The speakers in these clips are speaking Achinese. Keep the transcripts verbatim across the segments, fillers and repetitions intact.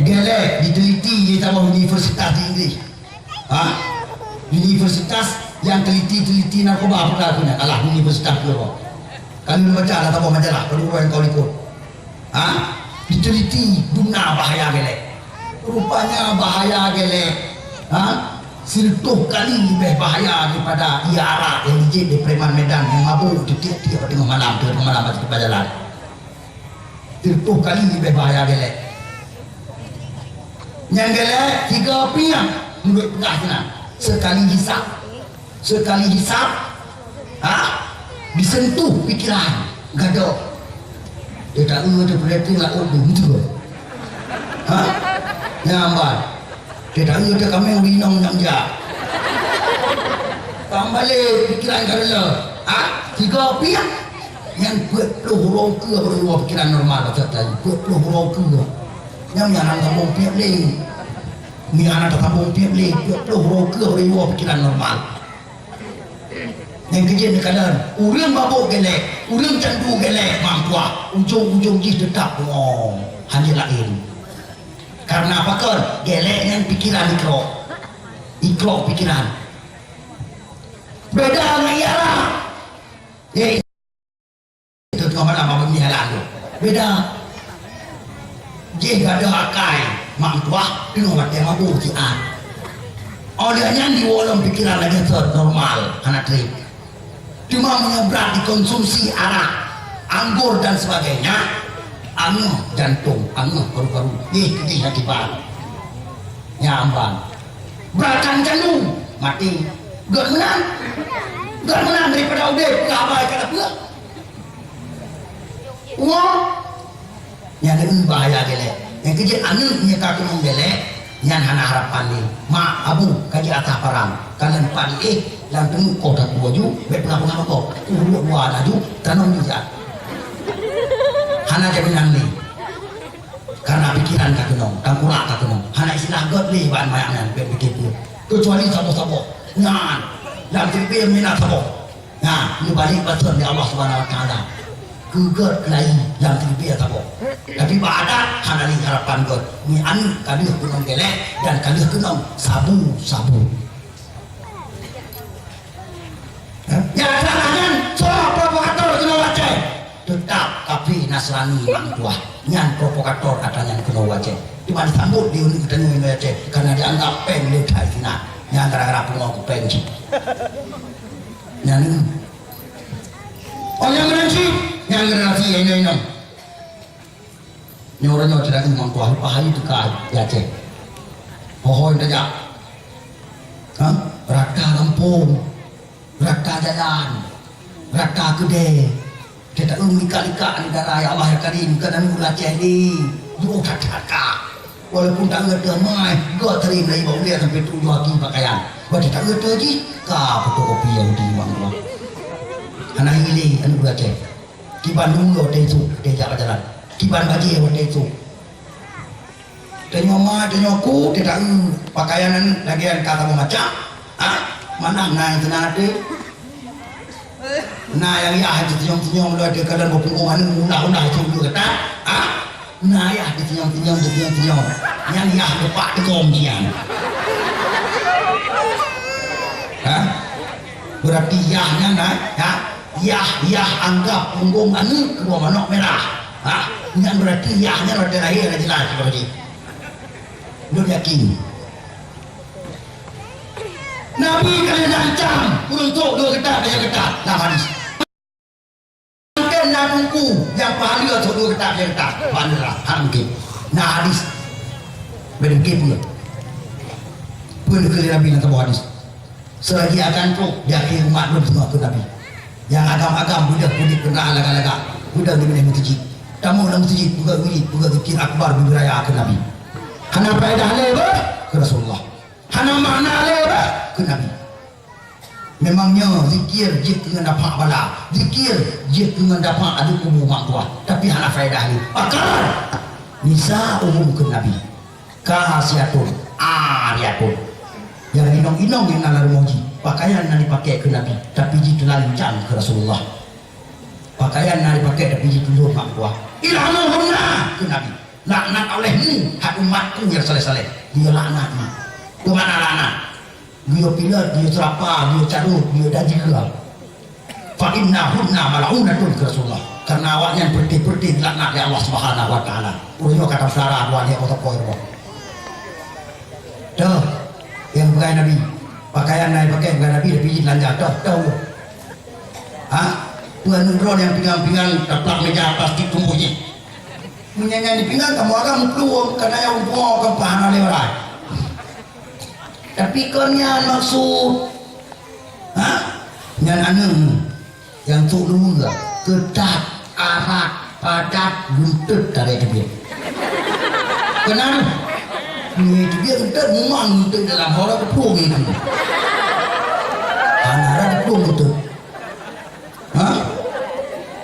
Gelek diteliti di saboh universitas di Inggris. Ha? Universitas nyang teliti-teliti narkoba peugah keunan, alah universitas peue. Kami baca lam saboh majalah, padum ureueng nyang ka likot. Ha? Diteliti dum na bahaya gelek. Rupanya bahaya gelek, ha? Sireutoh kali leubeh bahaya daripada ie arak nyang jijép lé preman Medan nyang mabök tiep-tiep teungoh malam, teungoh malam bak jalan. Sireutoh kali leubeh bahaya gelek. Nyang gelek tiga piah, meunurot peugah keunan. Sekali hisab, sekali hisab, ha? Disentuh pikiran, gadôh. Dia tak eu tu, berarti laôt tu, betul. Ha? Nyang ban. Teuka teuka kaméng ureueng inong nyang jak. Tambalé pikiran ka reuloh. Ha? Tiga piah. Nyang peuet ploh uroe keue baru luwa pikiran normal, bahasa Melayu. Peuet ploh uroe keue. Nyang, nyang hana sambong piep lé. Nyang hana tasambong piep lé. Peuet ploh uroe keue baru luwa pikiran normal. Nyang keujeuet neukalon, ureueng mabök gelek, ureueng candu gelek, mak tuah, ujong-ujong jih teutap bungong, hana laén. Karena pakon? Gelek nyan pikiran ikrok. Ikrok pikiran. Beda ngon ie arak. Eh, itu tengah malam abang ni halang tu. Beda. Jih gadoh akai, mak tuah, tengah watèe mabök siat. Oleh nyan diwoe lom pikiran lagèe sot normal, hana trép. Cuma meunyoe brat dikonsumsi arak, anggur dan sebagainya, angeuh jantong, angeuh paru-paru, jih keudeh akibat. Nyan ban. Brat candu, maté. Gèt meunan. Gèt meunan daripada udép, peugah haba ka na peue. Wah. Nyan bahaya gelek. Nyang keujeuet aneuk nyoe ka keunong gelek, nyan hana harapan lé. Mak, abu, ka jiatah parang. Ka lheueh pat jiéh, lam teungeut koh taku aju, bèk peugah-peugah bak koh. Ulok dua laju, tanom jijak. Hana jaminan lé. Karena pikiran ka keunong, tangkurak ka keunong. Hana istilah gèt lé bak manyak nyan, bèk pike peue. Kecuali saboh-saboh. Nyan, lam siribèe meunan saboh. Nah, neubalek bateun lé Allah Subhanahu Wa Taala. Keu gèt laén nyang teubiet saboh. Tapi bak adat hana lé harapan gèt. Nyan aneuk ka lheueh keunong gelek dan ka lheueh keunong sabu-sabu. Ya, nyang salah nyan soe provokator keunoe Aceh. Teutap kafé Nasrani mak tuah. Nyan provokator ata nyan keunoe Aceh. Cuma disambot di ureueng geutanyoe Aceh karena dianggap péng lé that sinan. Nyan gara-gara pungo keu péng cit. Nyan. Oh, nyang meunan cit, nyang generasi inong-inong. Nyoe uroe nyoe teuka mak tuah, leupah hai teuka di Aceh. Ho-ho tajak. Ha? Rata gampông, rata jalan, rata keudè. Teuka meulikak-likak di dara, ya Allah ya Karim, keunan ureueng Aceh ni. Jroh that-that ka. Walaupun tak ngeuteuh mai, dua teurim lagi bak ulèe sampai tujoh aki pakaian. Watèe tak ngeuteuh jih, ka fotokopi Yahudi mak tuah. Hana ilé aneuk ureueng Aceh. Kiban lôn watèe su, watèe jak bak jalan. Kiban bajèe watèe su. Tanyoe ma, tanyoe ku, teuka pakaian nyan lagèe nyan ka saboh macam. Ha? Manah na nyang seunang até? Na nyang yah jiseunyom-seunyom lom teuka lam bak punggong aneuk, ulah-ulah jiseunyom gata. Ha? Na yah jiseunyom-seunyom, jiseunyom-seunyom. Nyang yah geupak teugom jian. Ha? Berarti yah nyan, ha? Ha? Yah, yah anggap punggong aneuk keubah manok mirah. Ha? Nyan berarti yah nyan watèe lahé hana jeulaih sigoe jih. Lôn yakin. Nabi ka lheueh neuancam, ureueng sôk dua geutak, dua geutak, lam hadis. Mungken na teungku nyang pahala sôk dua geutak, dua geutak, bak neuraka, hana mungken. Na hadis. Beda mungken peue? Peue neukheun lé Nabi lam saboh hadis? Seulagi akan trok di akhé umat lôn, teungoh kheun Nabi. Nyang agam-agam beudôh udép keuneuraan lagak-lagak, beudôh di binéh meuseujid. Tamong lam meuseujid, peugah wirid, peugah zikir akbar, beubeuraya kheun Nabi. Hana faedah lé beuh kheun Rasulullah. Hana makna lé beuh kheun Nabi. Memang nyoe zikir jeuet keu ngon dafa' bala, zikir jeuet keu ngon dafa' adu kubu mak tuah, tapi hana faedah lé. Pakon? Nisa'uhum kheun Nabi. Kasiyatun, ariyatun. Nyang inong-inong nyang na lam rumoh jih, pakaian na jipakèe keu Nabi, tapi jih teulancang keu Rasulullah. Pakaian na jipakèe tapi jih tulôn mak tuah. Ilhamuhunna keu Nabi. Laknat olehmu, hai umatku nyang saleh-saleh. Geuyue laknat, ma. Peue makna laknat? Geuyue pileut, geuyue seurapa, geuyue carôt, geuyue dajeue. Fa innahunna mal'unatun, kheun Rasulullah. Karena awaknyan peureute-peureute dilaknat lé Allah Subhanahu wa Taala. Ureueng nyoe ka tapeusara dua lhèe boh tokoh nyoe. Toh, nyang peugah Nabi, pakaian nyang pakai peugah Nabi, tapi jih teulanja. Toh, toh. Ha? Peue aneuk droe nyang pingan-pingan taplak meja plastik tumbôh jih. Meunyo nyan dipingan, kamoe agam meuplueng, ka na nyang meuplueng, ka pah na lé warai. Tapi kon nyan maksud. Ha? Nyan aneuk nyang trok luweue, keutat, arat, padat, geunteut tarek teubiet. Keunan, nyoe teubiet geunteut, mumang geunteut dalam hora keuplueng itu. Hana rot keuplueng geunteut. Ha?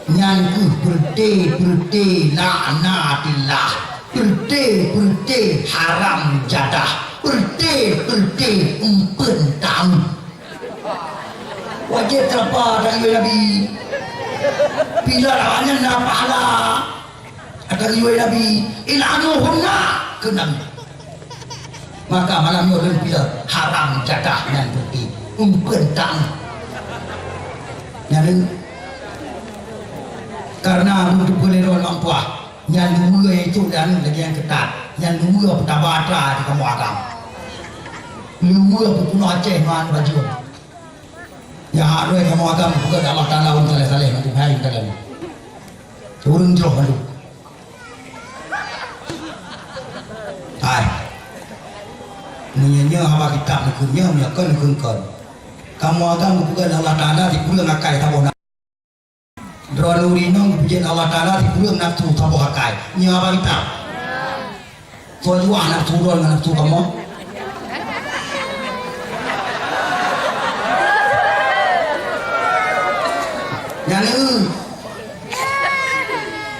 Nyan keuh peureute-peureute laknatillah, peureute-peureute haram jadah, peureute-peureute eumpeuen tamu. Wajéb tapa ata geuyue Nabi. Pileut awaknyan na pahala. Ata geuyue Nabi, "Il'anuhunna," kheun Nabi. Maka malam nyoe lôn pileut haram jadah nyan peuti. Eumpeuen tang. Nyan lé. Karena meuteupeue lé droe lam puah. Nyan luweue itu dan lagèe nyang keutat. Nyan luweue peutaba atra di kamoe agam. Luweue peupunoh Aceh ngon bajeueng. Nyang hak lheueh kamoe agam bukan Allah Taala ureueng saleh-saleh mandum hai kalian. Ureueng jroh mandum. Hai. Meunyoe nyoe haba kitab neukheun nyoe, meunyoe kon neukheun kon. Kamoe agam geupeugah Allah Taala sikureueng akai saboh na-, droeneuh inong geupeujeuet Allah Taala sikureueng nafeusu saboh akai. Nyoe haba kitab. Soe juah nafeusu droe ngon nafeusu kamoe? Nyan, eh.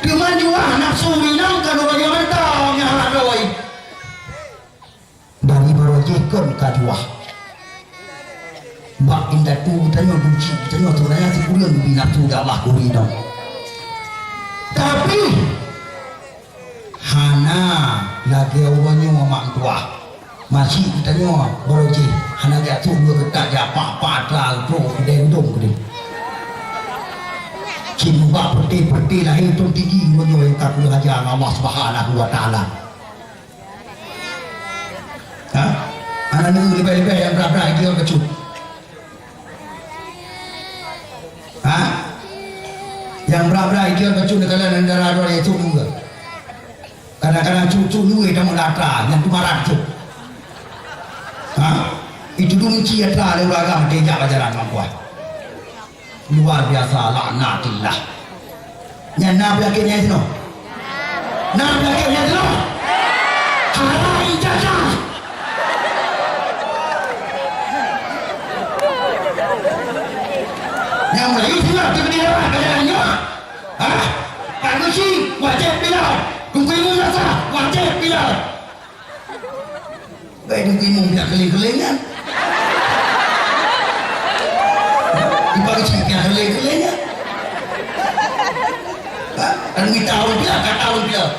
Teuma juah nafeusu inong ka droe nyoe mantong nyang hana droe. Dari baroe jih kon ka juah. Bak indatu geutanyoe, buci geutanyoe, sebenarnya sikureueng geubri nafeusu lé Allah keu ureueng inong. Tapi, hana lagèe uroe nyoe mak meutuah. Masih geutanyoe baroe jih hana geujak trok dua keutak jak pak-pak atra trok keudeh udong keudeh. Cit nibak peureute-peureute lahé thôn tigi uroe nyoe nyang ka keuneuk haja ngon Allah Subhanahu wa Taala. Ha? Hana neu leubeh-leubeh nyang brat-brat idiot bacut. Ha? Nyang brat-brat idiot bacut neukalon dara droe itu nunggu. Kadang-kadang cucu luwe tamong atra nyang tumaran tu. Ha? Itu dunci atra lé ureueng agam teuh jak pajaran mampu. Luar biasa laknatillah. Nyan na penyakit nyan sinoe. Na penyakit nyan sinoe. Haram ijazah. Nyang mulai sinoe teumeni lewat pada nyoe. Ha? Pak Gusi wajib pilar. Teungku Imum Madrasah wajib pilar. Baik Teungku Imum pihak keuleng-keuleng nyan. Di Pak Gusi pihak keuleng-keuleng nyan. Ha? Dan mita ureueng pihak, kata ureueng pihak.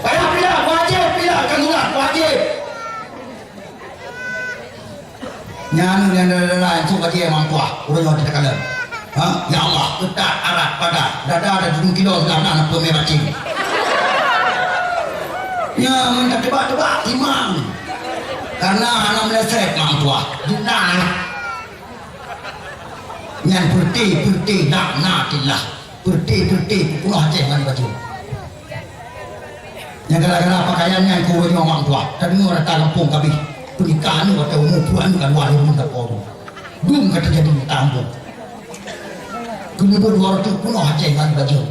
Payah pilar, wajéb pilar, kan ulat, wajéb. Nyan nyang dara-dara nyang cok bajèe meutuah, ureueng nyoe teukalon. Ha? Ya Allah, keutat, arat, padat, dada dan tudong kilo silah na peumé bacing. Nyan ngon tateuba-teuba timang. Karena hana meuleset meutuah. Jeunah. Nyan peureute-peureute laknatillah. Peureute-peureute peupunoh Aceh ngon bajeueng. Nyang gara-gara pakaian nyan keu uroe nyoe mak tuah. Tadeungoe rata gampông kabeh. Peunikahan nyoe watèe umu puluhan ka dua ribu tapo tu. Dum ka teujadi di kampung. Keuneubeuet dua reutôh peunoh Aceh ngon bajeueng.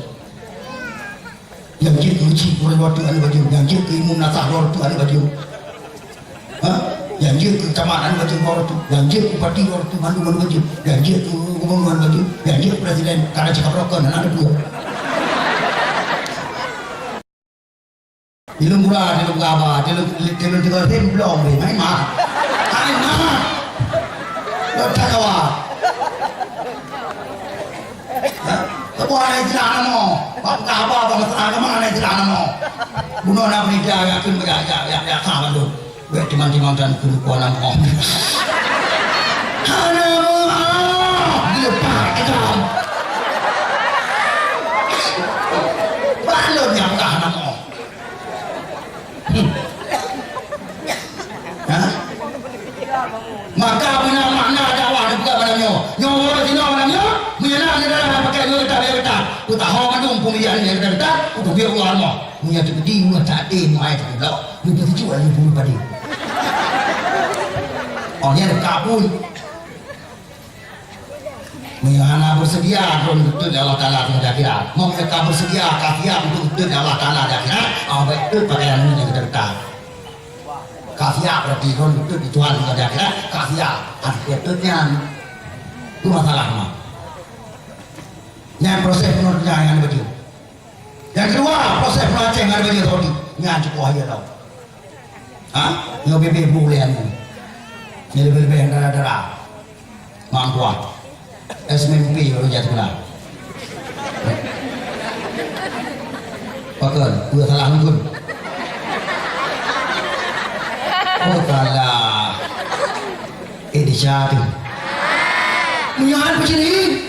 Nyang jeuet keu meucik dua reutôh aneuk bajeueng. Nyang jeuet keu imum nasah dua reutôh aneuk bajeueng. Ha? Nyang jeuet keu camat aneuk bajeueng dua reutôh, nyang jeuet keu bupati dua reutôh mandum aneuk bajeueng, nyang jeuet keu gubernur aneuk bajeueng, nyang jeuet keu presiden, ka na cakap rokon, hana teupeue. Di lôn gura, di lôn gaba, di lôn, di lôn teugah tem blong deh, hai mak. Hai mak. Lôn that kawa. Ha? Wah, hana ijeulaih nama. Bak peugah haba bak masalah agama hana ijeulaih nama. Bunoe na peurintah jak kheun jak, jak, jak, jak sah bandum. Wék timang-timang dan keu lukoe nama. Hana meu'ah. Dileupah kejam. Bak lôn nyang peugah nama. Hmm. Ha? Maka meunan makna dakwah neupeugah malam nyoe. Nyoe uroe jinoe malam nyoe, meunyoe na syedara pakai nyoe keutah, nyoe keutah, peutaho mandum peumilihan nyoe keutah, peuteubiet uroe nyoe. Meunyoe teupeudi uroe that deh, meu ai teupeulok, neupeusijeuek laju puluh padé. Oh, nyan ka pun. Meunyoe hana beuseudia droe geutot lé Allah Taala di akhirat. Meunyoe ka beuseudia, ka siap untuk geutot lé Allah Taala di akhirat, ah, bèk tot pakaian nyoe nyang teuka. Ka siap berarti droe geutot di Tuhan di akhirat, ka siap. Hana siap tot nyan. Tu masalah mah. Nyan proses peunoh donya nyang beujeuet. Nyang keudua, proses peulaceh ngon bajèe roti. Nyan cukup hayeu tau. Ha? Nyoe bibit bu lé nyoe. Nyoe leubeh-leubeh dara-dara. Mak tuah. Es mimpi baru jatuh lah. Pakon, peue salah lôn? Oh, salah. Eh, Desya tu. Meunyoe han peuciri.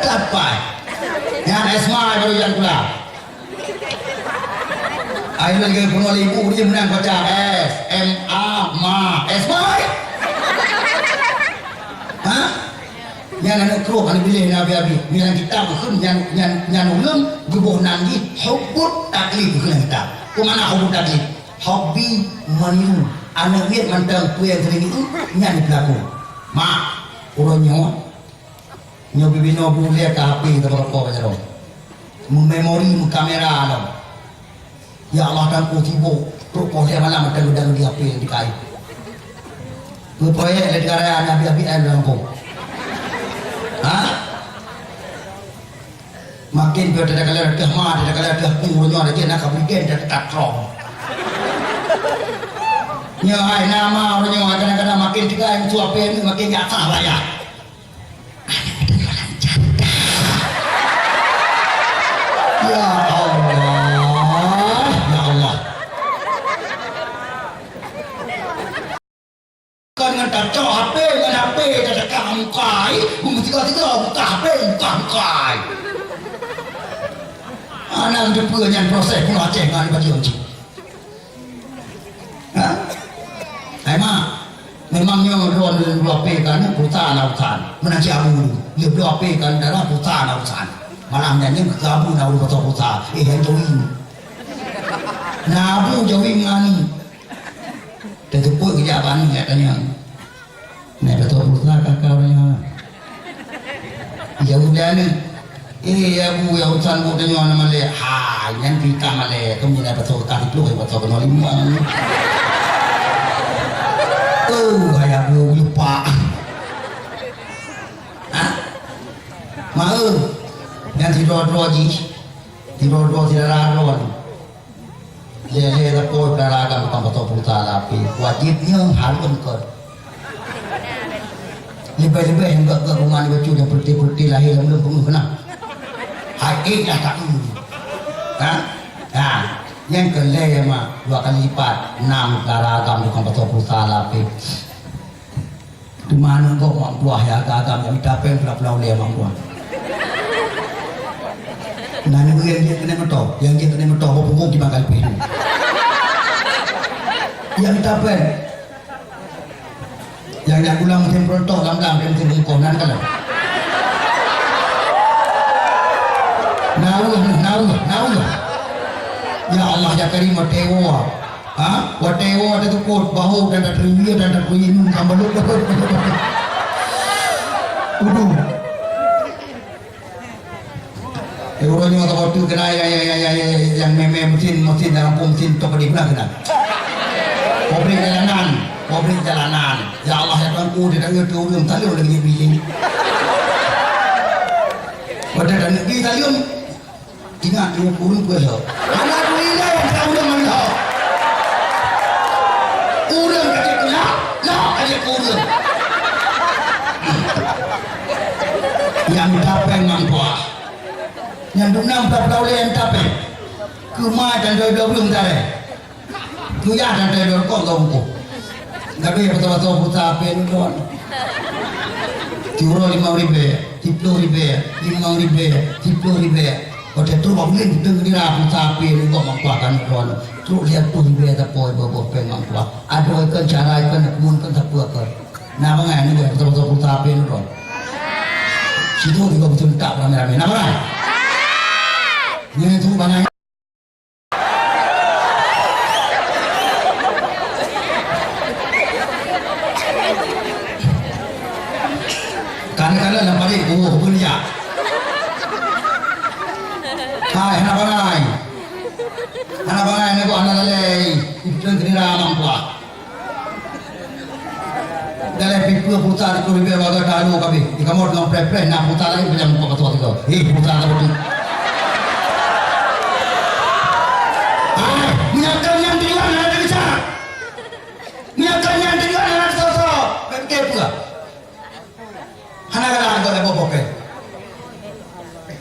Tapai. Nyan S M A baru jak sikula. Ai lôn lagèe peunoh lé ibu dia meunan baca S M A ma. S M A. Ha? Nyan aneuk trok, aneuk bileh na abi-abi. Nyan kitab kheun nyan, nyan, nyan ulôn geuboh nan jih hubbut taklid kheun kitab. Peue makna hubbut taklid? Hobi meniru. Aneuk miet mantong peue nyang teurimong, nyan jipeulaku. Mak, uroe nyoe, nyoe bibinoe bu lé ka H P teupeurokok jaroe. Meumemori, meukamera lom. Ya Allah, Teungku sibok, trok poh lhèe malam mantong geudang di H P nyang dikai. Keu proyek lé Negara nyang abi-abi ai lam gampông. Ha? Makin pih teuka lé teuh ma, teuka lé teuh ku, uroe nyoe lagèe na ka bri gen teuka trong. Nyoe hai nama uroe nyoe kadang-kadang makin teuka nyang su H P makin nyata raya. Ya Allah, ya Allah. Kon ngon tacok H P, ngon H P tateuka muka ai, beumeusigoe-sigoe buka H P, buka muka ai. Hana teupeue nyan proses peunoh Aceh ngon bajèe cit. Ha? Hai mak, memang nyoe droeneuh bloe H P kan pulsa na urusan. Meunan cit abu, lé bloe H P kan dara pulsa na urusan. Malam nyan nyang keu abu na urusan pulsa. Eh, han jaweueb. Na abu jaweueb ngon Teuteupue geujak bak aneuk, jak tanyong, "Nèk, beutôi pulsa ka kah uroe nyoe?" Jaweueb lé aneuk, "Eh, ya bu, ya urusan buet tanyoe na malèe." "Hai, nyan pih ka malèe, keumeunyoe na beutôi ka siplôh, ya beutôi keunoe limong." "Oh, hai ya bu, lupa." Ha? Maeu, nyan sidroe-droe jih, sidroe-droe syedara droe. Lé-lé lakoe peuragam tukang pasoe pulsa lapéh. Wajéb nyoe hareuem kon. Leubeh-leubeh nyang gak-gak rumah ni bacut nyang peureute-peureute lahé lam lôn peungeuh keunan. Hai ék dah taeu. Ha? Ha. Nyang keu lhèe ma dua kali lipat. Nam peuragam tukang pasoe pulsa lapéh. Teuma aneuk gob mak meutuah ya, agam-agam nyang mita péng pula-pula ulèe mak meutuah. Nah, nyoe nyang jeuet keuneuk meutoh, nyang jeuet keuneuk meutoh, bak punggung kiban ka leupeh. Nyang mita péng. Nyang jak gula musim peureuntok lam-lam, musim bungkôh nan kalon. Nah, weueh, nah, weueh, nah, weueh. Ya Allah, ya Karim, watèe woe. Ha? Watèe woe tateupot, bahô dan tateurimbie dan tateurimbie, sambalot. Udu. Eh, uroe nyoe taboh teuk keunan nyang, nyang, nyang, nyang, nyang, nyang mè-mè mesin, mesin dalam pom mesin tok di belah keunan. Pabrik jalanan, pabrik jalanan. Ya Allah, ya Tuhanku, di tangan tu ureueng saleuem lagi bili. Pada tangan bili saleuem. Ingat, ureueng peue lhok. Alhamdulillah, nyang ka ureueng mantong. Ureueng ka jeuet keu lhok, lhok ka jeuet keu ureueng. Nyang tapéng ngon kuah. Nyang dum nam pula-pula ulée nyang tapéng. Keumai dan doi-doi ureueng tarek. Kuyah dan doi-doi rukok gau bungkôh. Gabe beutôi-beutôi pulsa H P ngon. Siuroe limong ribée, siplôh ribée, limong ribée, siplôh ribée. Watée trok bak buleuen, teuh nira pulsa H P ngon kuah kan ngon. Trok lhèe plôh ribée sapo boh-boh péng ngon kuah. Adoe kon, cara kon, kumun kon, sapeue kon. Na bangai ni, beutôi-beutôi pulsa H P ngon. Situ juga beutôi tak ramé-ramé. Na bangai? Nyan tu bangai. Kana-kana lam parit, oh, beureuyak. Hai, hana bangai. Hana bangai, nyoe hana lalée. Itu kira mampu ah. Dalam pipeue pulsa di keuleuh bibée warga talu kami. Di kamoe teungoh preh-preh na pulsa laén, peujam muka ketua tiga. Hei, pulsa apa tu? Hai, meunyo kon nyang tujuan hana teubicara. Meunyo kon nyang tujuan hana teusoe-soe. Bèk pike peue. Hana galak agak leboh bokeh.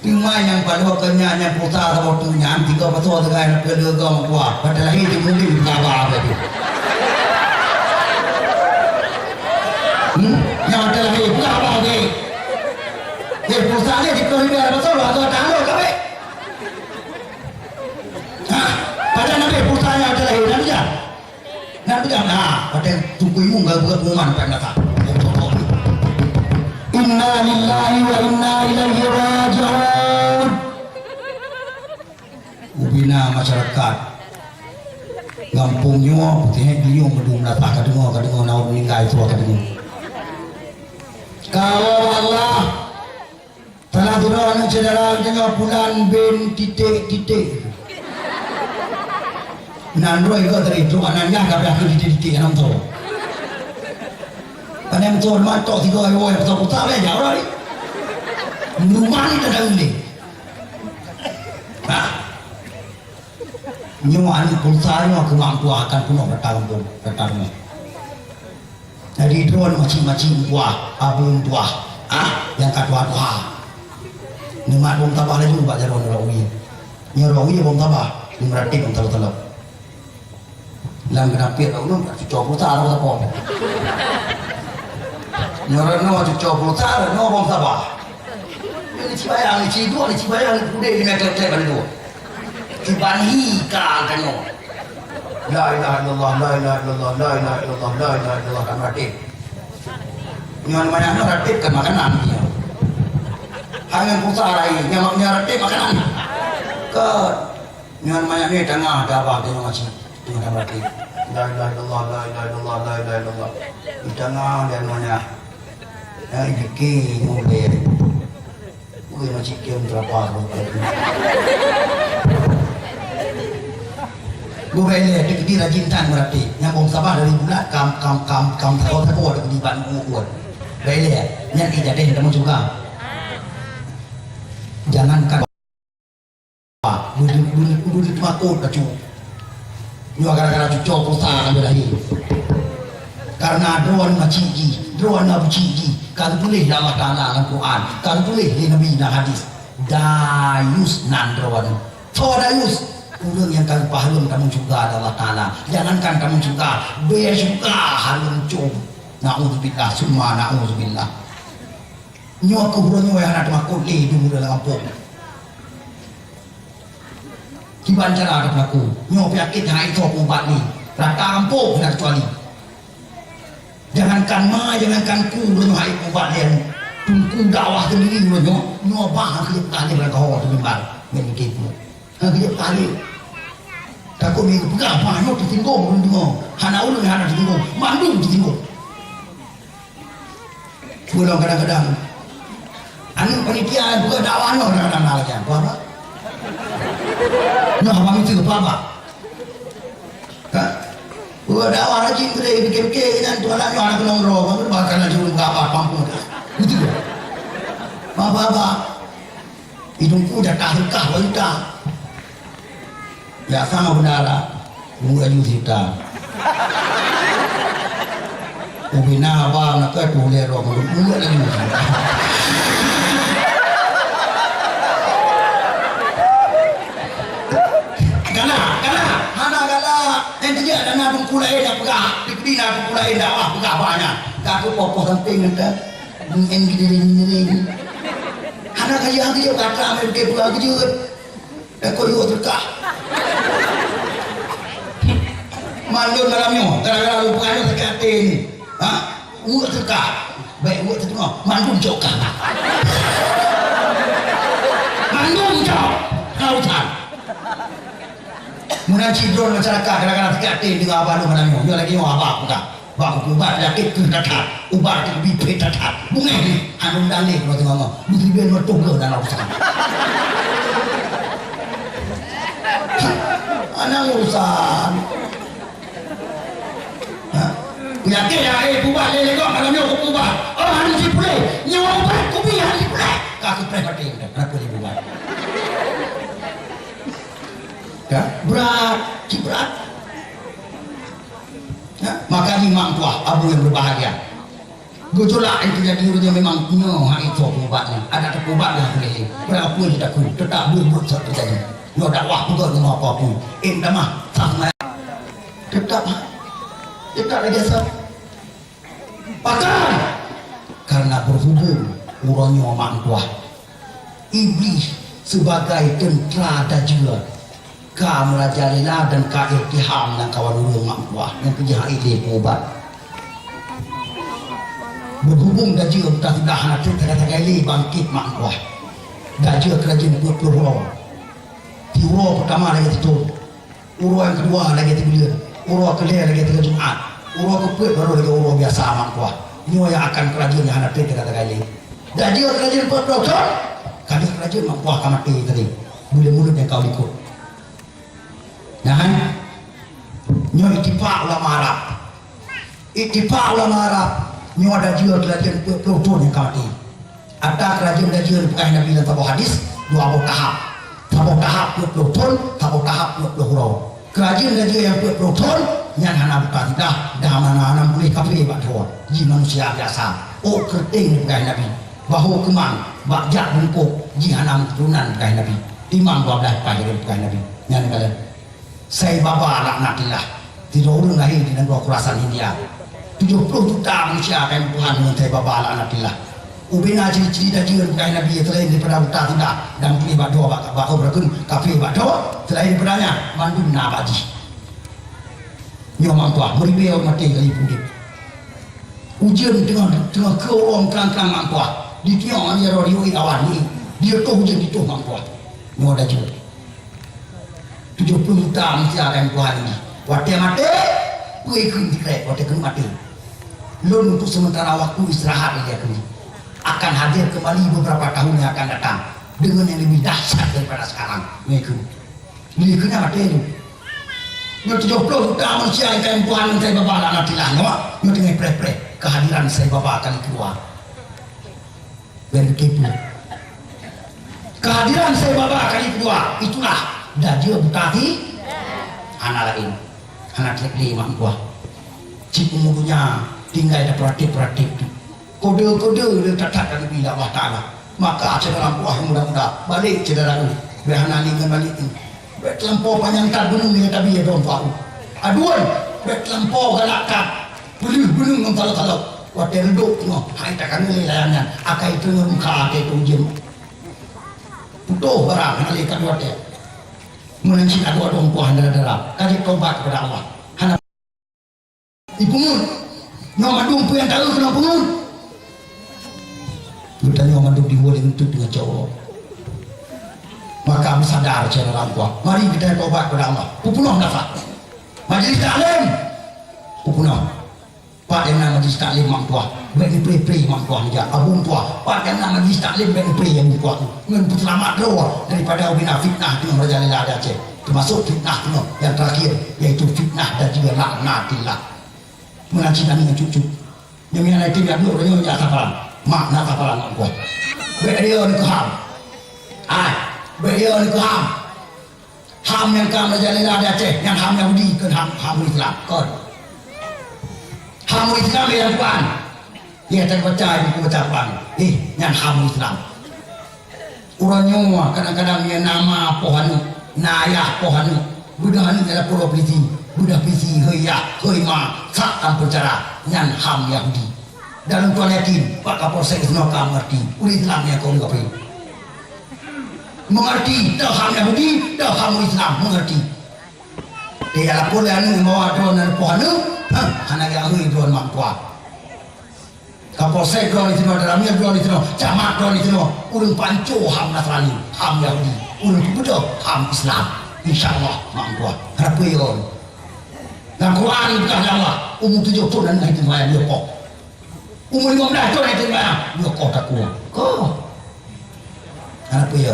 Teuma nyang padub keu nyan, nyang pulsa saboh teuk nyan, tiga pasoe teuga nyang keu leuga meukuah. Watèe lahé teumulim peugah haba lagèe nyan. Hmm? Nyang watèe lahé peugah haba lagèe. Eh, pulsa lé dikeue ribèe pasoe, dua pasoe tahlô kabeh. Ha? Padahai nabi pulsa nyang watèe lahé, nabi jan. Nyan peugah, nah, watèe Teungku Imum ka geupeugah pengumuman, pat mata. Inna lillahi wa inna ilaihi raji'un. Ubena masyarakat gampông nyoe, putih nyoe, meudum latah ka deungoe, ka deungoe, na ureueng meuninggai, tua ka deungoe. Ka Allah. Salah sidroe aneuk syedara geutanyoe Pulan bin titik-titik. Nan droe geuh tadi trok aneuk nyan ka beuakhé titik-titik aneuk meutoe. Aneuk meutoe mantong sigoe woe, meutoe putak lé jak droe. Meunumang ni teuka ulèe. Hah? Nyoe aneuk pulsa nyoe keumampua akan peunoh rata gampông, rata rumoh. Jadi droe macam-macam tuah, abang tuah, ah, nyang ka tuha-tuha. Neumat bom tabah laju bak jaroe nurok wie. Nurok wie bom tabah, meuratéb bom tabah teulob. Lam geunap piet bak ulôn, cucoe pulsa lam sapom. Nurok nyoe cucoe pulsa, nyoe bom tabah. Nyoe ci bayang, ci dua, ci bayang, udeh di meklek-klek bandua. Kiban hi ka tanyoe. La ilaha illallah, la ilaha illallah, la ilaha illallah, la ilaha illallah, kan ratéb. Nyan banyak nyan ratéb kan makanan dia. Hanya pulsa rai, nyan mak-, nyan ratéb makanan. Ke nyan banyak ni tengah ada apa dia masih tengah ratéb. La ilaha illallah, la ilaha illallah, la ilaha illallah. Di tengah dia namanya. Yang dikir mulai. Ui, macam kian terapa. Bu bèk lé, dikeudi rajin tan meuratéb. Nyang bom tabah dari bulat, kam, kam, kam, kam, tako, tako, dikeudi ban uot. Bèk lé, nyan ijadeh dalam syeuruga. Jangankan Beudeuh, beudeuh, beudeuh teumakot bacut. Nyoe gara-gara cucoe pulsa ka lheueh lahé. Karena droe macNyoe keuh uroe nyoe hana teumakot lé di muda lam gampông. Kiban cara tapeulaku. Nyoe peunyakét nyang hana isoe peuubat lé. Rata gampông hana keucuali. Jangankan ma, jangankan ku, uroe nyoe hana peuubat lé. Teungku dakwah sendiri uroe nyoe, nyoe bah hana keuneuk tahlil lam keuhô teuh mimbar. Ngon gét nyoe. Hana keuneuk tahlil. Takot meupeugah bah nyoe teusinggong ureueng deungoe. Hana ureueng hana teusinggong. Mandum teusinggong. Pulang kadang-kadang. Aneuk panitia buka dakwah nyoe kadang-kadang na lagèe nyan. Peue haba? Nyoe haba miseue, peue haba? Ka? Buka dakwah rajin geude, pikir-pikir nyan, tuan nyoe aneuk keunong droe, bahkan laju buka apa, pampung. Betul. Apa-apa. Idong ku dah tak dekah wanita. Ya sama benar lah. Mulut laju cerita. Ubina abang nak kata tu dia dua mulut, mulut laju cerita. Laén dakwah peugah banyak. Ka keu poh-poh sampéng nyan. Ngieng gidiring-gidiring. Hana kaya geujok kata main ke peugah geujeuet. Eko yuk teuka. Mandum malam nyoe, gara-gara ureueng peugah nyoe sakét até ni. Ha? Weuek teuka. Baik weuek teuka. Mandum cok ka. Mandum cok. Lautan. Meunan cit droe masyarakat gara-gara sakét até deungon haba lôn malam nyoe. Nyoe lagèe nyoe haba peugah. Bak ubat penyakit keuh that-that. Ubat keuh bipet that-that. Bungéh ni. Anu daleh kalau tengok ngomong. Mesti ben meutuh ke dalam usaha. Anak urusan. Ha? Penyakit yang eh ubat lé lé kok malam nyoe ubat. Oh, anu si pulih. Nyoe ubat kubi anu si pulih. Ka kupreh mati. Kenapa dia ubat? Ya, berat, cit berat. Ya, maka ni mak tuah, abu yang berbahagia. Gejolak yang terjadi uroe nyoe memang nyoe hai tho peuubat nyan. Ada teuh peuubat dah boleh. Berapa kita kun tetap buet-buet satu jadi. Nyoe dakwah peugah ngon apa pun. Eh, dah mah, sah mah. Tetap, tetap lagi sah. Pakon? Karena berhubung uroe nyoe mak tuah. Iblih sebagai teuntara dajeu ka meurajalela dan ka iltiham lam kawan ureueng mak tuah nyang keujeuet ilée peuubat. Berhubung dajeu meuta sudah hana treb sagai-sagai lé bangkét mak tuah. Dajeu keurajeuen peuet ploh uroe. Siuroe peutama lagée sithon. Uroe nyang keudua lagée sibuleuen, uroe keulhée lagée tiga Jumat, uroe keupeuet barô lagée uroe biasa mak tuah. Nyoe nyang akan keurajeuen nyang hana treb teuka-teuka lé. Dajeu keurajeuen peuet ploh thon, ka deuh keurajeuen mak tuah ka maté tadi. Buleuen mulod nyang ka u likot. Nah, nyoe itifak ulama Arab. Itifak ulama Arab, nyoe dajeu keurajeuen peuet ploh thon nyang ka maté. Ata keurajeuen dajeu dipeugah Nabi lam saboh hadis, dua boh tahap. Saboh tahap peuet ploh thon, saboh tahap peuet ploh uroe. Keurajeuen dajeu nyang peuet ploh thon, nyan hana buta sudah, dan hana, hana puléh kafé bak droe. Jih manusia biasa. Oh, keureuteng dipeugah Nabi. Bahô keumang, bak jak bungkôk, jih hana meuturonan dipeugah Nabi. Timang dua blaih paih lagée dipeugah Nabi. Nyan kalon. Sai Baba laknatillah. Sidroe ureueng lahé di nanggroe Khurasan India. Tujoh ploh juta manusia ka geupeugah ngon Sai Baba laknatillah. Ubena ciri-ciri dajeu bukai Nabi selain daripada buta sudah dan puléh bak droe bak, bak kafé bak droe, selain daripada nyan mandum na bak jih. Nyoe mak tuah, meuribée ureueng maté kali pundit. Ujeuen teungoh, teungoh keu ureueng trang-trang mak tuah. Ditiong ngon jaroe riuet awan ni. Dia toh ujeuen ditoh mak tuah. Nyoe dajeu. Tujoh ploh juta manusia akan Tuhan ini. Watée maté, peue kheun sikrek watée keuneuk maté. Lôn untuk sementara waktu istirahat lagée keuneuk. Akan hadir kembali beberapa tahun yang akan datang dengan yang lebih dahsyat daripada sekarang. Nyoe kheun. Nyoe kheun maté tu. Nyoe tujoh ploh juta manusia yang akan Tuhan Sai Baba laknatillah nyoe, nyoe teungoh preh-preh kehadiran Sai Baba kali kedua. Bèk teukeupue. Kehadiran Sai Baba kali kedua, itulah dajeu buta hati. Hana laén. Hana treb lé mak tuah. Cit umu donya tinggai tapeuratéb-peuratéb tu. Kode-kode le that-that ka geubi lé Allah Taala. Maka syedara mak tuah muda-muda, balek syedara tu. Bèk hana lé ngon balek tu. Bèk teulampo panyang that beuneueng ngon tabi ya dong tuah. Aduan, bèk teulampo galak that. Peuleueh beuneueng ngon taloe-taloe. Watée reudôk teungoh, hai takaneu lé layang nyan, akai teungoh muka até teuh ujeuen. Putôh barang hana lé ka watée. Meunan cit adoe-adoe meutuah dara-dara, ka jeuet tobat keupada Allah. Hana ipeungeut. Nyoe mandum peue nyang taeu keunoe peungeut. Geutanyoe mandum diwoe lé eunteuk deungon cawok. Maka meusadar syedara meutuah. Mari geutanyoe tobat keupada Allah. Peupunoh nafah. Majlis taklim. Peupunoh. Pat nyang na majlis taklim mak tuah, bèk neupreh-preh mak tuah neujak. Abu tuah, pat nyang na majlis taklim bèk neupreh abu tuah tu. Ngon peuseulamat droe daripada ubena fitnah teungoh merajalela di Aceh. Teumasok fitnah teungoh nyang terakhir, yaitu fitnah dajeu laknatillah. Meunan cit nyan ngon cucu. Nyang meunan item jak duek uroe nyoe jak saparan. Mak na saparan mak tuah. Bèk dia ni keuham. Ai, bèk dia ni keuham. Ham nyang ka merajalela di Aceh, nyan ham Yahudi, kon ham, ham Islam, kon. Ham Islam nyang pan. Ya, tak baca buku baca pan. Eh, nyan ham Islam. Ureueng nyoe kadang-kadang nyan nama poh aneuk, na ayah poh aneuk, beudôh aneuk dalam pura polisi. Beudah pisi, hei yah, hei ma, sak lam penjara, nyan ham Yahudi. Dan lôn yakin, Pak Kapolsek sinoe ka mengerti, ureueng Islam nyang kon kafé. Mengerti, teuh ham Yahudi, teuh ham ureueng Islam, mengerti. Dia lapor lé aneuk, bawa droe na leupah aneuk, ha, hana geujak hôi droe mak tuha. Kapolsek droe di sinoe, Danramil droe di sinoe, camat droe di sinoe, ureueng panco ham Nasrani, ham Yahudi, ureueng peubeudôh ham Islam. Insya Allah, mak tuha. Harapeue yon. Lam Quran peugah lé Allah, umu tujoh thon aneuk hai teuma dua koh. Umu limong blaih thon hai teuma dua koh takue. Koh. Hana peue.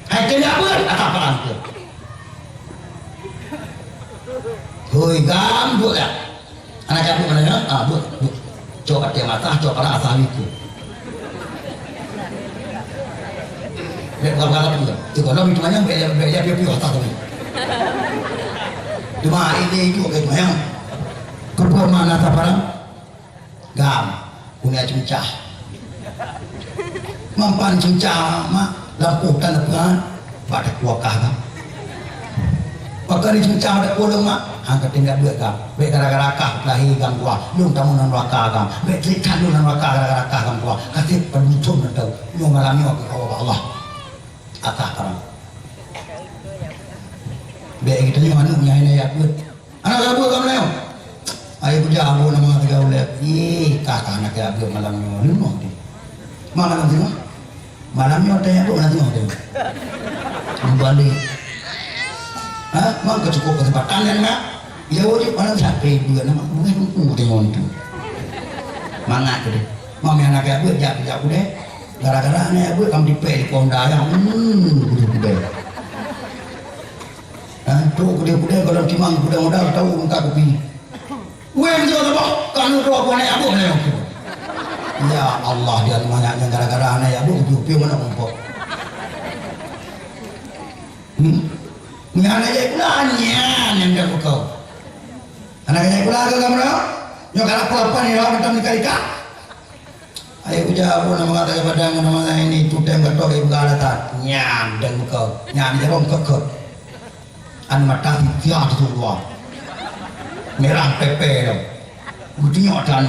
Hai teuma beuet atas palang tu. Hoi gam, buet dah. Hana jak buet mana ya? Ah, buet, buet. Cok até mata, cok pada asal itu. Bèk buka-buka tapi tu. Tu kalau itu banyak bèk, bèk dia piu-piu atas tapi. Cuma ini itu okey banyak. Kau mana tak parang? Gam, punya cuncah. Mampan cuncah mak lampu tan leupah, pada kuakah gam. Pakon cuncah pada pulang mak, angkat tinggal duit gam. Bèk gara-gara kah lahé gam dua, lôn tamong lam neraka gam. Bèk trik kan lôn lam neraka gara-gara kah gam dua. Kasih penuntun atau nyoe malam nyoe keu Allah. Atah karang. Bèk geutanyoe aneuk nyang hana jak beuet. Hana jak beuet ka meunyoe. Ayo kujak abu nama tiga ulèe. Ih, kah ka hana jak beuet malam nyoe. Leumoh teuh. Ma malam singoh? Malam nyoe teuh jak beuet malam singoh teuh. Meubalek. Ha? Mang keu cukup keuseumpatan nyan, Mak? Ya, wajéb malam sampai beuet nama. Bukan buku teuh nyoe teuh. Mangat teuh. Mam nyang hana jak beuet, jak, jak udép. Gara-gara hana jak beuet, kam tipèe di Honda nyan. Hmm, kudeh-kudeh. Ha, trok kudeh-kudeh, kalau timang kudeh modal, tahu engka kupi. Weh, beutôi saboh, kanu droe pun hana jak beuet, hana jak beuet. Ya Allah, dia banyak nyang gara-gara hana jak beuet, kupi-kupi mana mumpok. Hmm? Nyan aja pula, nyan nyang dah bukau. Hana jak pula ke kamu dah? Nyoe kalau pelapan ni, lawan macam ni kali kah? Ayo kujak abu nama kata kepada nama ini, tuteng ketok ibu galatan. Nyan deng kau. Nyan di jarum kekot. Anu mata titia di luar. Merah pepe lo. Butinyok dan.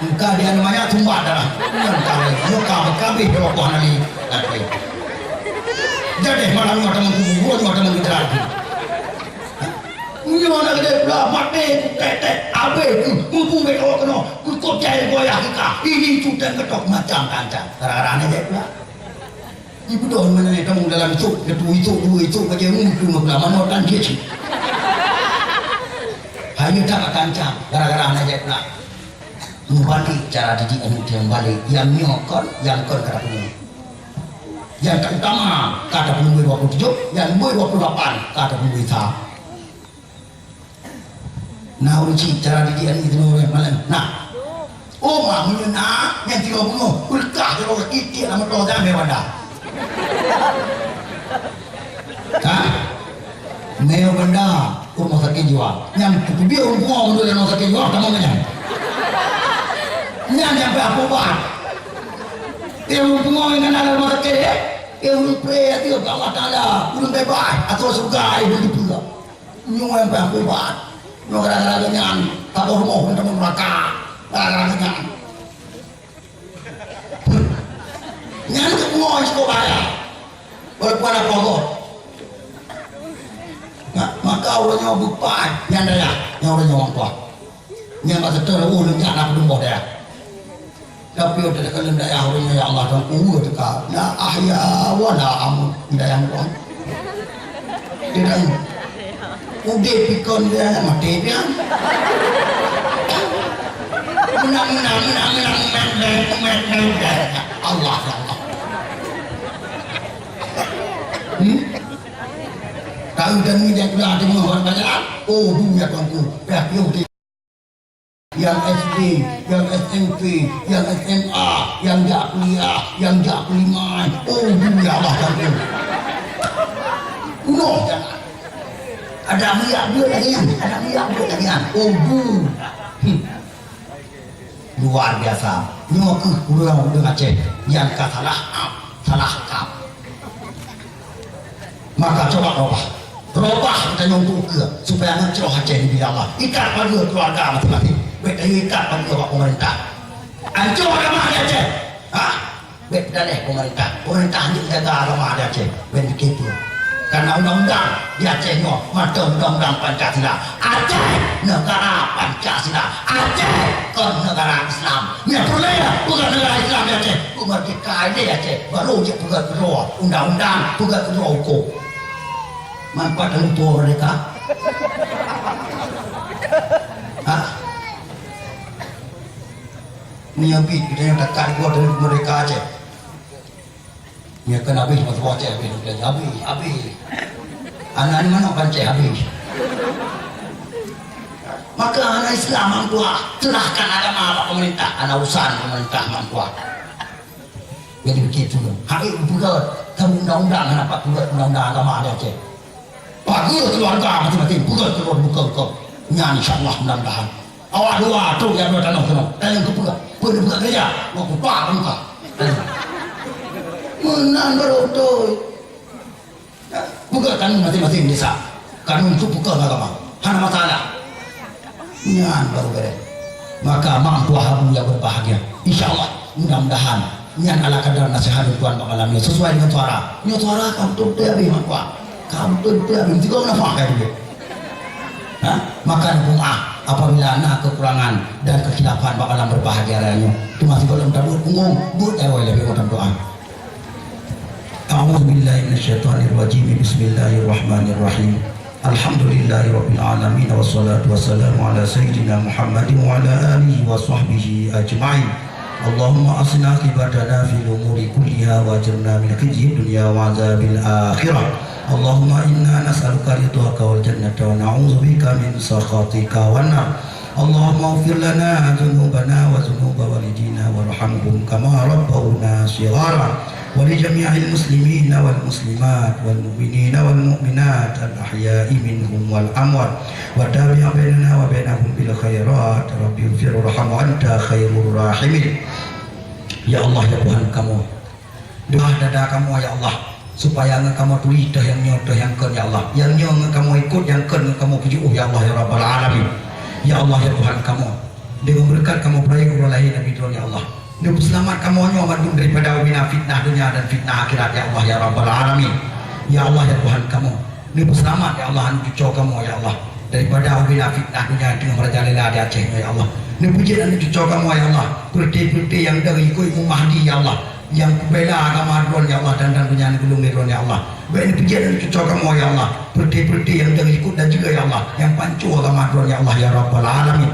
Engka dia namanya tumbak darah. Engka muka berkabeh di rokoh nali. Jadi malam nyoe teman kubu, nyoe teman kita lagi. Meunyoe na geude pula maté, tek-tek, abéh, muphom bék awak keunoe, geukot jai goyah keu ka. Ini cutan ketok macam kancang. Gara-gara na jai pula. Ibu doh mana ni, kamu dalam itu, itu, itu, dua itu, kerja mutu pula, mana tan dia cik. Hanya tak kancang, gara-gara na jai pula. Meubalek cara didik aneuk teuh, meubalek. Nyang nyoe kon, nyang kon ka tapeunyoe. Nyang ka utama ka tapeunyoe dua puluh tujuh, nyang dua puluh lapan ka tapeunyoe sa. Na ureueng cit cara didik aneuk teuh ureueng malam. Nah. Oh, ma meunyoe na, nyang tiga puluh, beukah jaroe kaki tiek lam moto jangan meuwada. Ha? Nyoe benda rumah sakit jiwa. Nyang kupiôh ureueng pungo meunurot rumah sakit jiwa, kamoe nyan. Nyan nyang payah ubat. Eh, ureueng pungo nyang na lam rumah sakit, eh? Eh, ureueng pré ateueh Allah Taala, ureueng beubaih, ateueh syeuruga, eh, ureueng dipeugah. Nyoe nyang payah ubat. Nyoe gara-gara nyan, taboh rumoh ureueng tamong neuraka. Gara-gara nyan. Nyan keuh pungo cukôp bahaya. Walaupun ada pogoh. Nah, maka ureueng nyoe beupaih nyang dayah, nyang ureueng nyoe orang tua. Nyang bak seutôt ureueng jak na peudeueng boh dayah. Tapi udah dekat dalam dayah ureueng nyoe, ya Allah, Tuhan, ureueng teuka. La ahya wa la amut di dayah ureueng. Dia dah udép pikon dia mati dia. Menang, menang, menang, menang, menang, menang, menang, menang. Allah, ya Allah. Hmm? Tahu dan ni dia pula di rumah orang banyak. Oh, dunia tuanku. Dah pion di yang S D, yang S M P, yang S M A, yang jak kuliah, yang jak kuliah. Oh, dunia Allah tuanku. Penuh jalan. Ada minyak duit lagi kan? Ada minyak duit lagi kan? Oh, bu. Hmm. Luar biasa. Nyoe keuh ureueng-ureueng Aceh nyang ka salah ap, salah kap. Maka coba robah. Robah geutanyoe untuk ukeue, supaya meucroh Aceh di bidang Allah. Ikat pageue keluarga masing-masing. Bèk tayue ikat pageue bak pemerintah. Ancô agama di Aceh. Ha? Bèk peudaléh pemerintah. Pemerintah hanjeuet jaga agama di Aceh. Bèk dikeue. Karena undang-undang di Aceh nyoe mantong undang-undang Pancasila. Aceh negara Pancasila. Aceh kon negara Islam. Meunyo peureulèe peugah negara Islam di Aceh, peumerdeka di Aceh, baru jeuet peugah keudroe undang-undang, peugah keudroe hukôm. Man pat teumeupo merdeka? Ha? Meunyo bit geutanyoe takat di gob dari merdeka Aceh. Nyoe kan habéh meutuah Aceh, habéh, habéh, habéh. Aneuk manok ban Aceh habéh. Maka aneuk Islam hang tuah, serahkan agama bak pemerintah, hana urusan pemerintah hang tuah. Jadi begitu. Hai peugah, kamu undang-undang, kenapa peugah undang-undang agama di Aceh? Pageue keuluwarga maséng-maséng, peugah keuluwarga buka-buka. Nyan insya Allah mudah-mudahan. Awak dua trok jak dua tanoh keunoe. Tanyong keu peugah. Peue neupeugah gereja? Ngon kupa muka. Meunan baru beutôi. Peugah kanun maséng-maséng desa. Kanun tu peugah agama. Hana masalah. Nyan baru beres. Maka mak tuah abu yang berbahagia. Insya Allah, mudah-mudahan nyan ala kadar nasihat Tuan bak malam nyoe sesuai dengan suara. Nyoe suara ka beutôi-beutôi habéh mak tuah. Ka beutôi-beutôi habéh. Meusigoe nafah ka dulu. Ha? Maka neupeugah apabila na kekurangan dan kekhilafan bak malam berbahagia raya nyoe. Teuma sigoe lom tabuet punggong, buet jaroe lé beuh doa. أعوذ بالله من الشيطان الرجيم. بسم الله الرحمن الرحيم. الحمد لله رب العالمين، والصلاة والسلام على سيدنا محمد وعلى آله وصحبه أجمعين. اللهم أحسن عاقبتنا في الأمور كلها وأجرنا من خزي الدنيا وعذاب الآخرة. اللهم إنا نسألك رضاك والجنة ونعوذ بك من سخطك والنار. اللهم اغفر لنا ذنوبنا وذنوب والدينا وارحمهم كما ربونا صغارا. ولجميع المسلمين والمسلمات والمؤمنين والمؤمنات الأحياء منهم والأموات. وتابع بيننا وبينهم بالخيرات. رب اغفر وارحم وأنت خير الراحمين. Ya Allah, ya Tuhan kamoe, doa dada kamoe, ya Allah, supaya ngon kamoe turi teuh nyang nyoe teuh nyang kon, ya Allah. Nyang nyoe ngon kamoe ikot, nyang kon ngon kamoe peujiôh, ya Allah, ya Rabbal Alamin. Ya Allah, ya Tuhan kamoe, deungon beureukat kamoe peurayeuk uroe lahé Nabi Droen, ya Allah. Neupeuseulamat kamoe nyoe mandum daripada ubena fitnah donya dan fitnah akhirat, ya Allah, ya Rabbal Alamin. Ya Allah, ya Tuhan kamoe, neupeuseulamat, ya Allah, aneuk cucoe kamoe, ya Allah, daripada ubena fitnah donya teungoh merajalela di Aceh nyoe, ya Allah. Neupeujeuet aneuk cucoe kamoe, ya Allah, peureuté-peureuté nyang dong ikot Imam Mahdi, ya Allah, nyang peubela agama Droen, ya Allah, dan, dan donya neugulong lé Droen, ya Allah. Bèk neupeujeuet aneuk cucoe kamoe, ya Allah, peureuté-peureuté nyang dong ikot dan juga, ya Allah, nyang panco agama Droen, ya Allah, ya Rabbal Alamin.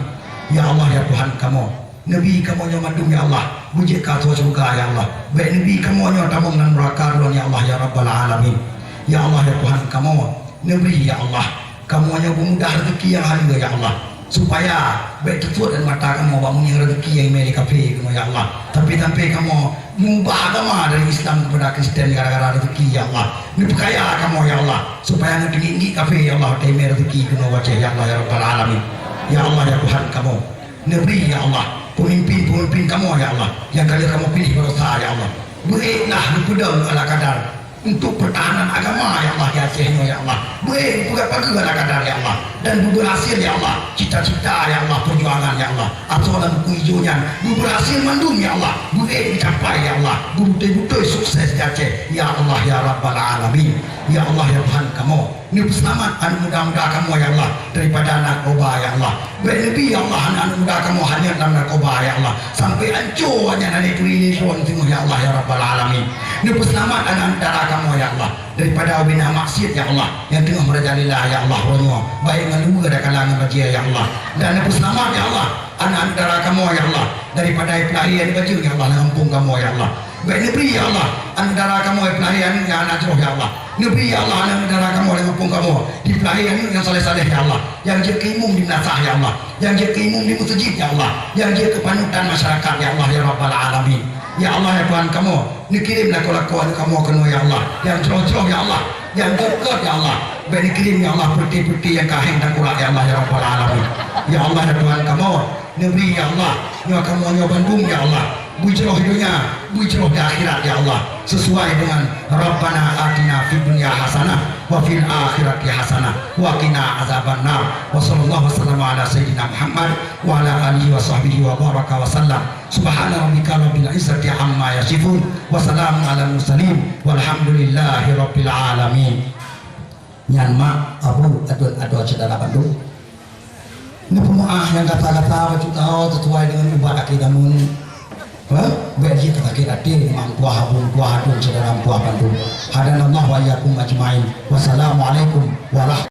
Ya Allah, ya Tuhan kamoe, Neubri kamoe nyoe mandum, ya Allah, beujeuet keu asoe syeuruga, ya Allah. Bèk neubri kamoe nyoe tamong lam neuraka Droen, ya Allah, ya Rabbal Alamin. Ya Allah, ya Tuhan kamoe, neubri, ya Allah, kamoe nyoe beumudah reuzeuki nyang haleue, ya Allah, supaya bèk teutuet lam mata kamoe bak meungieng reuzeuki nyang imè lé kafé keunoe, ya Allah. Tapi sampoe kamoe meubah agama dari Islam keupada Kristen gara-gara reuzeuki, ya Allah. Neupeukaya kamoe, ya Allah, supaya neuteungiek-ngiek kafé, ya Allah, watèe imè reuzeuki keunoe u Aceh, ya Allah, ya Rabbal Alamin. Ya Allah, ya Tuhan kamoe, neubri, ya Allah, peumimpén-peumimpén kamoe, ya Allah, nyang ka lheueh kamoe piléh baroesa, ya Allah. Beuéklah geupeudong ala kadar untuk peutahanan agama, ya Allah, di Aceh nyoe, ya Allah. Beuék geupeugah pageue ala kadar, ya Allah, dan beubeurhasil, ya Allah, cita-cita, ya Allah, peujuangan, ya Allah, asoe lam buku ijo nyan beubeurhasil mandum, ya Allah. Beuék geucapai, ya Allah, beubeutôi-beutôi sukses di Aceh, ya Allah, ya Rabbal Alamin. Ya Allah, ya Tuhan kamoe, neupeuseulamat aneuk muda-muda kamoe, ya Allah, daripada narkoba, ya Allah. Bèk neubri, ya Allah, aneuk-aneuk muda kamoe hanyut lam narkoba, ya Allah, sampoe hanco awaknyan hana turi lé Droen singoh, ya Allah, ya Rabbal Alamin. Neupeuseulamat aneuk-aneuk dara kamoe, ya Allah, daripada ubena maksiet, ya Allah, nyang teungoh merajalela, ya Allah, uroe nyoe, baik ngon luweue dan kalangan bajèe, ya Allah. Dan neupeuseulamat, ya Allah, aneuk-aneuk dara kamoe, ya Allah, daripada ipeulahé aneuk bajeung, ya Allah, lam gampông kamoe, ya Allah. Bèk neubri, ya Allah, aneuk dara kamoe ipeulahé aneuk nyang hana jroh, ya Allah. Neubri, ya Allah, aneuk dara kamoe lam gampông kamoe ipeulahé aneuk nyang saleh-saleh, ya Allah, nyang jeuet keu imum di meunasah, ya Allah, nyang jeuet keu imum di meuseujid, ya Allah, nyang jeuet keu panutan masyarakat, ya Allah, ya Rabbal Alamin. Ya Allah, ya Tuhan kamoe, neukirém lakoe-lakoe aneuk kamoe keunoe, ya Allah, nyang jroh-jroh, ya Allah, nyang gét-gét, ya Allah. Bèk neukirém, ya Allah, peureuté-peureuté nyang ka héng tangkurak, ya Allah, ya Rabbal Alamin. Ya Allah, ya Tuhan kamoe, neubri, ya Allah, nyoe kamoe nyoe bandum, ya Allah, Beujroh di dunia, beujroh di akhirat, ya Allah. Sesuai dengan Rabbana atina fid dunya hasanah wa fil akhirati hasanah wa qina azabannar. Wa sallallahu wasallam ala sayyidina Muhammad wa ala alihi wa sahbihi wa baraka wa sallam. Subhana rabbika rabbil izzati amma yasifun. Wa salamun alal mursalin. Walhamdulillahi rabbil alamin. Nyan mak, abu, aduen adoe syedara bandum. Neupeumeu'ah nyang gata-gata bacut taho sesuai deungon ubat akhé zaman. Hah? Bèk jih sakét até, mak meutuah, abu meutuah, aduen syedara meutuah bandum. Hadanallahu wa iyyakum ajmain. Wassalamualaikum warahmatullahi